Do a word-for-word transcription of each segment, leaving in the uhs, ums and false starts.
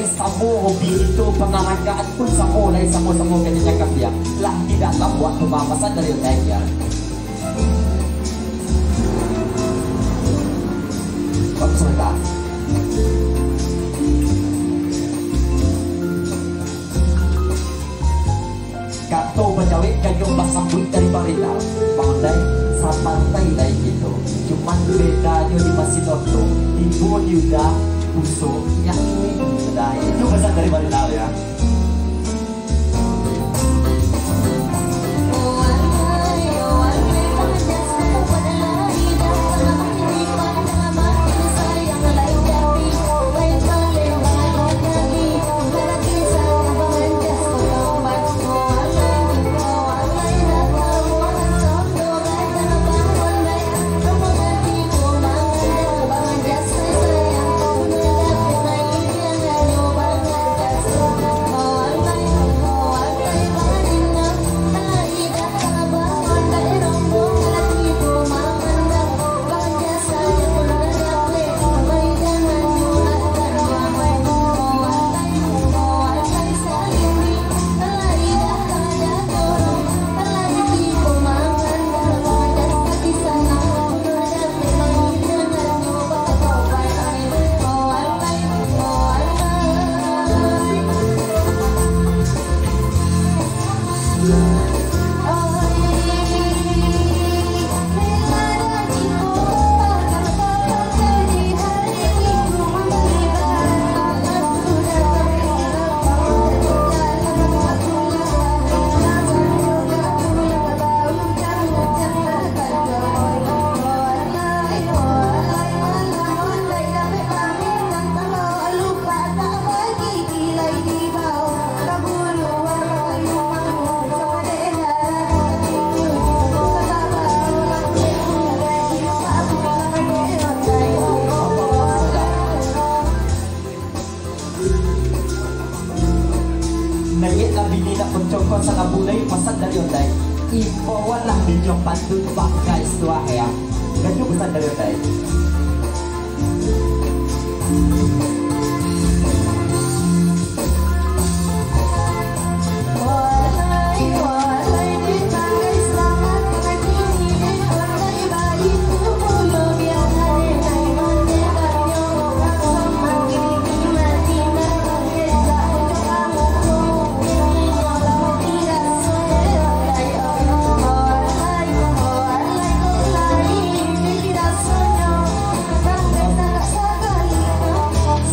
Samo hobi itu, panaragaan pun samo, lai samo-samo keceknyo kapiang. Lah, tidak lamo, pasan dari Ondai, ya. Waktu sudah. Kato bajawek gayuang basambuik dari Bang Rinal. Bang Ondai, sapantai lai kito. Cuman bedanyo di masin oto, tibo di uda, usok, nyak ini sudah. Itu pesan dari Bang Rinal, ya. Naiak lah bini nak mancongkok, salabu lai pasan dari Ondai. Imbauan lah di ujung pantun, Pak Guys, tuah ya. Lanjut pesan dari Ondai.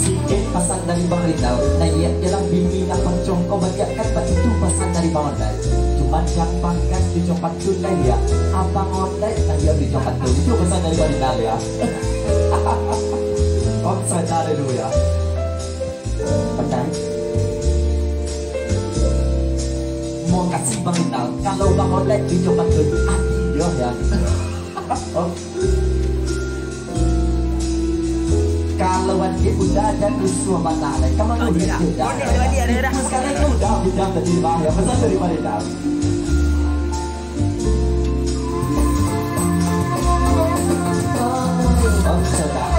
Sikit pasan dari Bang Rinal, naiak jalan bini nak mancongkok, baliak kan baitu pasan dari Bang Ondai. Cuman gampang kan cucok pantun naiak, Abang Ondai naiak cucok pantun. Itu pasan dari Bang Rinal ya. Om saja dulu ya. Pandai. Makasih Bang Rinal. Kalau Bang Ondai cucok pantun, ati yo ya. Om. Kalau adik udah ada rusuh bana lai. Kamu Oh, udah tidak. Tidak. Boleh, boleh, ada, ada. Itu sekali itu udah, udah tadi, Bang. Ya, pesan dari Bang Rinal. Oh, sudah.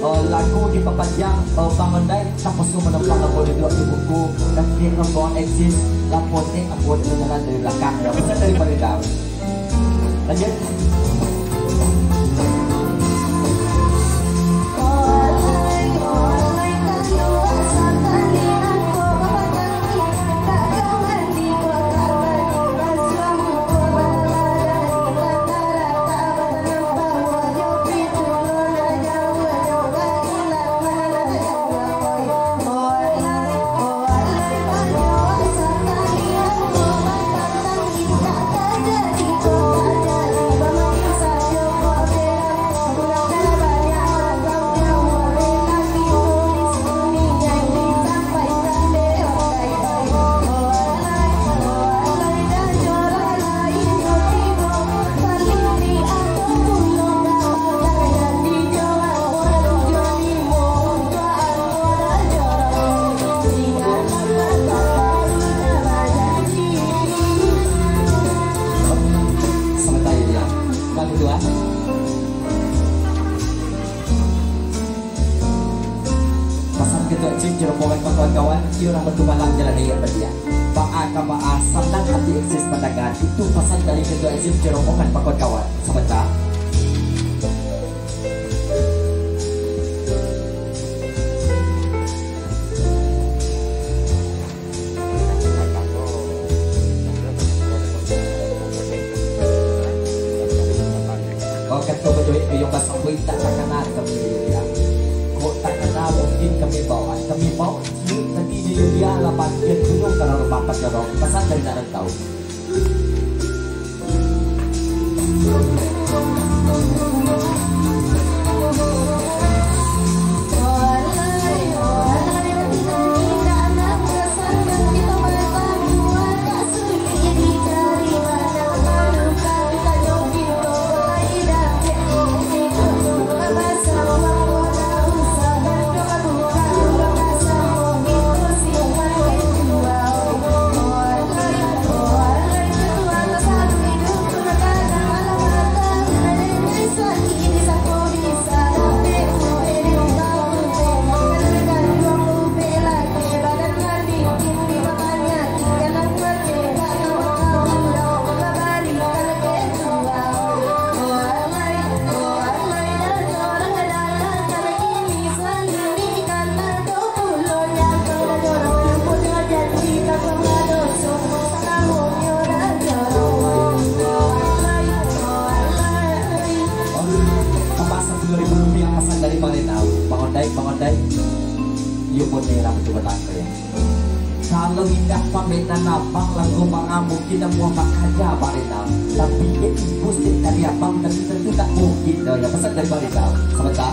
Oh, lagu dipapanjang, oh, Bang Ondai, tapaso manampak lagu di dua buku, dan dia ngebawa eksis, lagu ni, aku jalan dari belakang, ya, pesan dari Bang Rinal. Lanjut. Iyo, urang batubalang jalan ayah baliak. Baa ka baa, sanang ati eksis pandangan. Itu pasan dari ketua eksis, rombongan pakon kawan. Sabanta. Oke, tu baduit tu yang basambui tak takana kami, ya. Kok takana mungkin kami bawa, kami bawa. Tapi di dia lah bagian gunung kalau rumah Pak Jorong. Pasan dari nak tahu. Tambah sapuluah ribu rupiah pasan dari Bang Rinal. Bang Ondai, Bang Ondai. Iyo, boneh lah, betul-betul lah, ya. Kalau indak pamenan abang, lagu bang Amu, kita mau bakaja, Bang Rinal. Tapi dia imbus dek dari abang, tapi tentu tak mungkin dah, ya. Pasan dari Bang Rinal. Sabanta.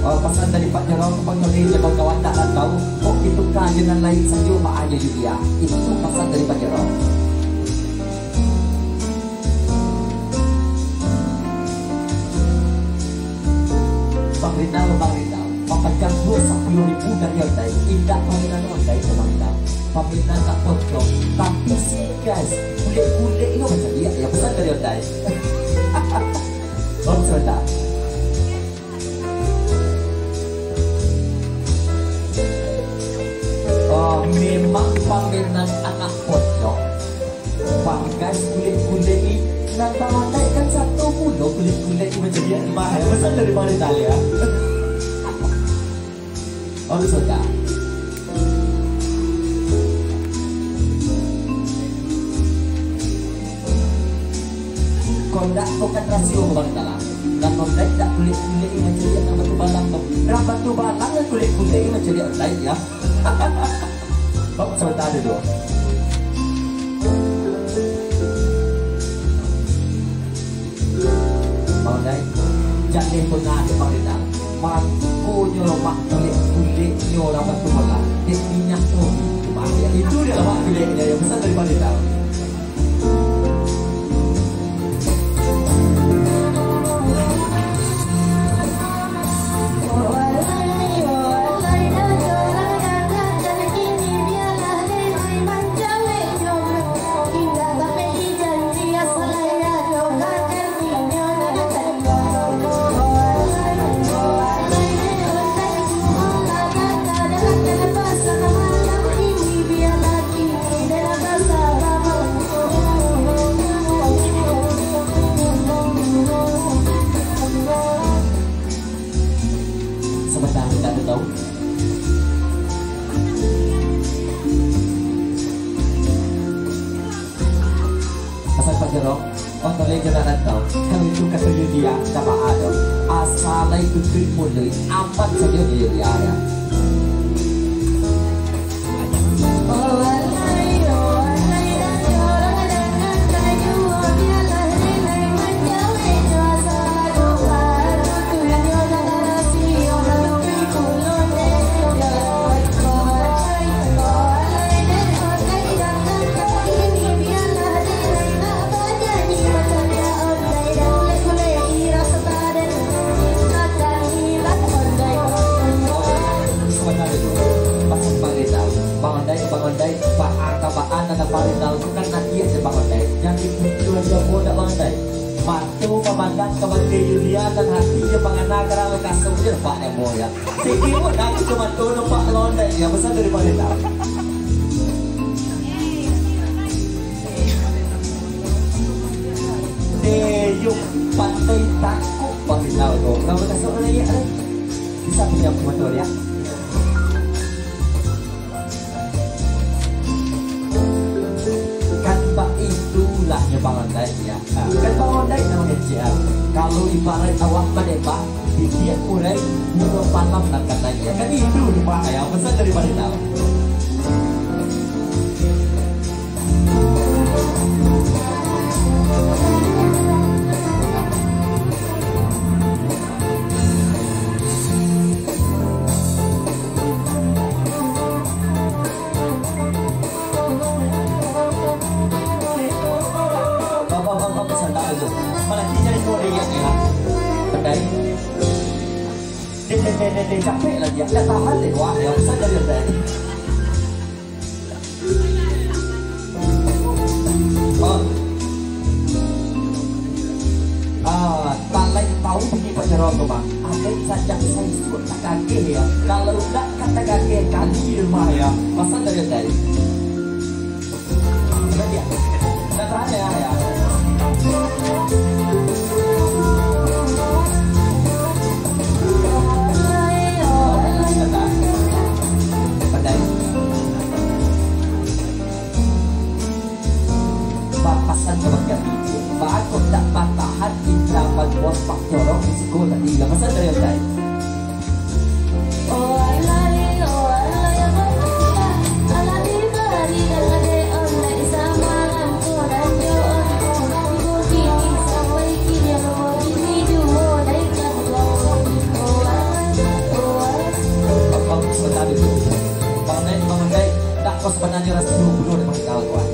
Oh, pasan dari Pak Jorong, Pak Jorong, jangan kawan tak tahu. Kok itu kajian lain saja, Pak Ajo Julia. Itu pasan dari Pak Jorong. Bang Rinal, Bang Rinal, mapagang duo sapuluah ribu dari Ondai, indak pamenan Ondai tu, Bang Rinal. Pamenan nak pocong, tapi si guys, kulek-kulek ni macam dia, ya, pasan dari Ondai. Om Sonda. Oh, memang pamenan anak pocong. Pangkas kulek-kulek ni, nan bawatai kan satu pulo kulek-kulek ni manjadi mahal. Pasan dari Bang Rinal, ya. Om Sonda. Kondak ko kan rasio Bang Rinal. Nan Ondai dak kulek-kulek ni manjadi nan batubalang tu. Nan batubalang kulek-kulek ni manjadi Ondai, ya. Oh, sabanta dulu. Bang Dai, jaleh bana dek Bang Rinal. Mangkonyo lo mak kulek-kuleknyo urang batubalang. Dek minyak tu. Itu dia lah mak kuleknyo yang pasan dari Bang Rinal. Sabanta, mintak tahu. Pasan Pak Jorong, oh, toleh jo nak rantau. Kalau itu kato Yulia, ndak baa doh. Asa lai tutuik muluik, aman sajo jo Yulia, ya. Pasan Bang Rinal, Bang Ondai, Bang Ondai, baa ka baa nan Bang Rinal tu kan agiah dek Bang Ondai. Jan diputuih ajo dak Bang Ondai. Mato mamandang ka Bante Yulia, nan hati jo pangana ka Ralo Kasok je nampak namo, yo. Sigi pun dak ka mato nampak londek, yo, pesan dari Bante tau. Deyok, pantai takuk Bante tau tu. Ralo Kasok naiak tu. Bisa pinjam motor, yo. Kan bak itulah nyo Bang Ondai, yo. Kan Bang Ondai namo kecek, ah. Kalau ibarat awak badebak, titiak urai, muro palam nan ka naiak. Kan itu nyo, Pak, yo. Pesan dari Bang Rinal. Bapak-bapak pesan tak itu. Mana kita itu dia ni, ha? Pandai. Dek, dek, dek, dek, dek, capek lah dia. Dah tahan deh, wah, ya. Pesan dari Ondai. Oh. Ah, talai tahu bunyi pacaran tu, Bang. Ada sajak saisuak takageh, ya. Kalau ndak ka takageh kali di rumah, ya. Pesan dari Ondai. Udah, ya. Udah tahan, ya, ya. Udah tahan. Pandai. Bapasan ka bagian itu. Baa kok dak batahan, indra panuas pak nyorong di siko tadi. Lah, pesan dari Ondai. Abang, sebentar dulu. Bang Ondai, Bang Ondai, dak ko sebenarnyo rasio bunuh dek Bang Rinal tu, ah.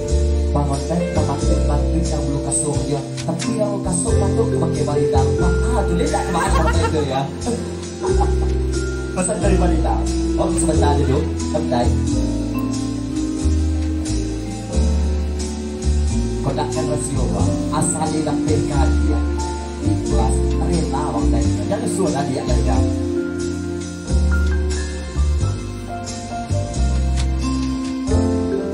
Bang Ondai, pamakai bantuin yang bulu kasok dia. Tapi yang bulu kasok patut ka pakai Bang Rinal. Ah, tu leh dak kemana Bang Ondai tu, ya. Pesan dari Bang Rinal. Oh, sebentar dulu. Bang Ondai. Kau dak kan rasio, Bang. Asal dia dah peka dia. Ikhlas, rela Bang Ondai. Jangan suruh lah dia, ya.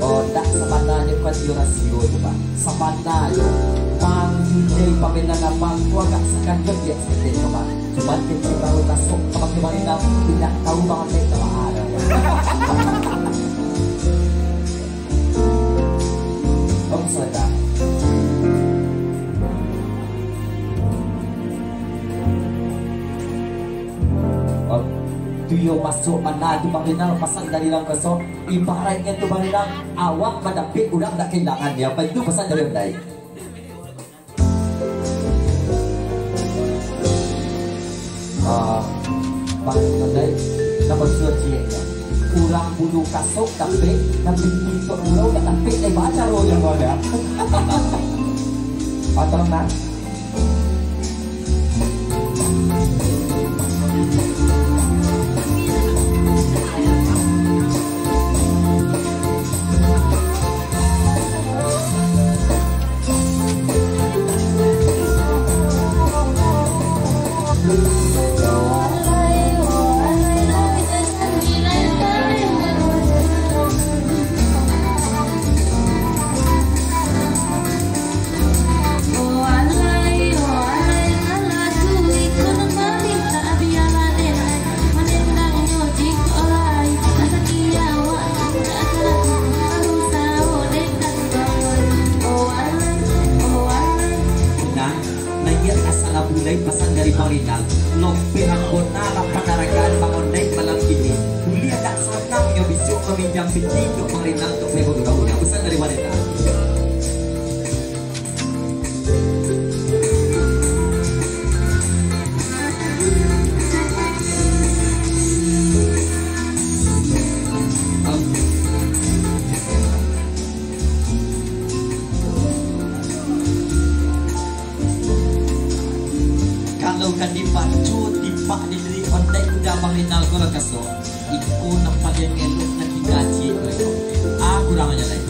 Oh, dak, sabananyo bukan iyo rasio tu, Bang. Sabananyo, Bang Yunai pamenan abang tu agak sakajut dia saketek tu, Bang. Cuman kecek baru kasok ka pakai marindam, indak tahu Bang Ondai ka baa. Om Sada. Om, tu iyo masuak mano tu Bang Rinal, pasan dari dalam kasok. Ibaraiknyo tu Bang Rinal, awak mandapek urang dak kahilangan, yo. Apa itu pasan dari Ondai? Ah, Bang Ondai, namo suci, urang bulu kasok dapek, tapi pintu urang dak dapek, eh, baco ro jo kau dah. Atau nak? Nah, naiak asal abulai pasan dari Bang Rinal. Lompehan bona lah panaragaan Bang Ondai malam kini. Buliah dak sanang nyo bisuak maminjam piti untuak Bang Rinal untuak pai bagurau nyo. Pasan dari Bang Rinal. Kalau ka dibaco tipak di diri Ondai, udah Bang Rinal ko lah kasok. Iko nan paliang elok nan dikaji ko. Ah, kurang aja lai.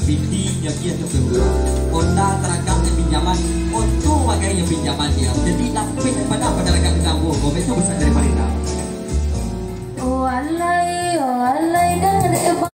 Piti nyo agiah tu ka urang. Onda taragak di pinjaman. Oto bagai Yang pinjaman dia. Jadi lapeh pada pada rakan kita. Besok besar dari Farida. Oh alah,